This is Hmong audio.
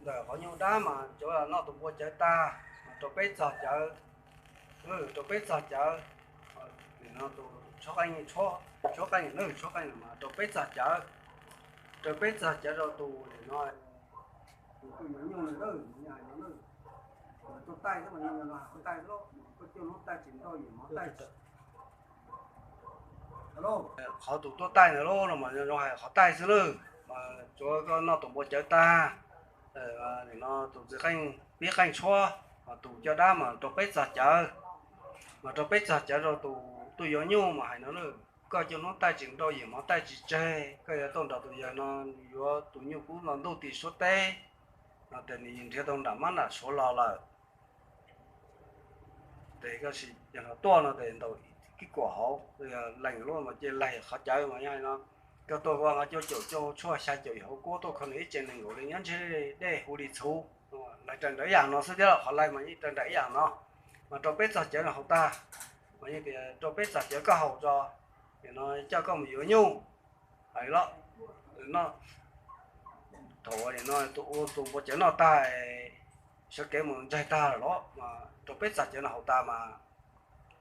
Qhov nyuj dab mas cov noj tus npua cawv tag, rau peb txog cawv, rau peb txog cawv. Nim no tus tshuab qeej, tshuab qeej, tshuab qeej mas rau peb txog cawv, rau peb txog cawv rau tus nim no, tus yuav nyuj no, tuaj taij, koj coj hnub taij tsis nrau yim mov taij. Qhov tus tuaj taij ntawd los mas zoo hais qhov taij xwb lawm, mas tsuav koj noj tus npua cawv tag, nim no tus txiv qeej pib qeej tshuab, mas tus coj dab mas rau peb txog cawv, mas rau peb txog cawv rau tus tuaj yuav nyuj mas hais no lawm, koj coj hnub taij tsis nrau yim mov taij tsis tseg, koj yuav tuaj nrog tus yawg no yuav tus nyuj kub los ntuj tim suab teb, no ces nws nrhiav tau nram mab nram suav los lawm. Ces koj sim tuaj no ces ntaus kib kuam hauv, lees lub mas cia laig qhov cawv mas yog no, koj tuaj ua nqo cuaj caum cuaj tshuaj xya caum yim hauv kuab tuaj kho nws ib tsev nees nkaum li nyob ntshe dej hu li txhuv, laig raws nraim ib yam no xwb thiab los qhov laig mas yeej raws nraim ib yam no, mas rau peb txog cawv no haus tag, mas yeej tias rau peb txog cawv koj haus tso, nim no coj koj mus yuav nyuj. Hais los, no, thaum nim no tus ua tus npua cawv noj tag, sawv kev mus ntsaig tag lawm los mas rau peb txog cawv no haus tas mas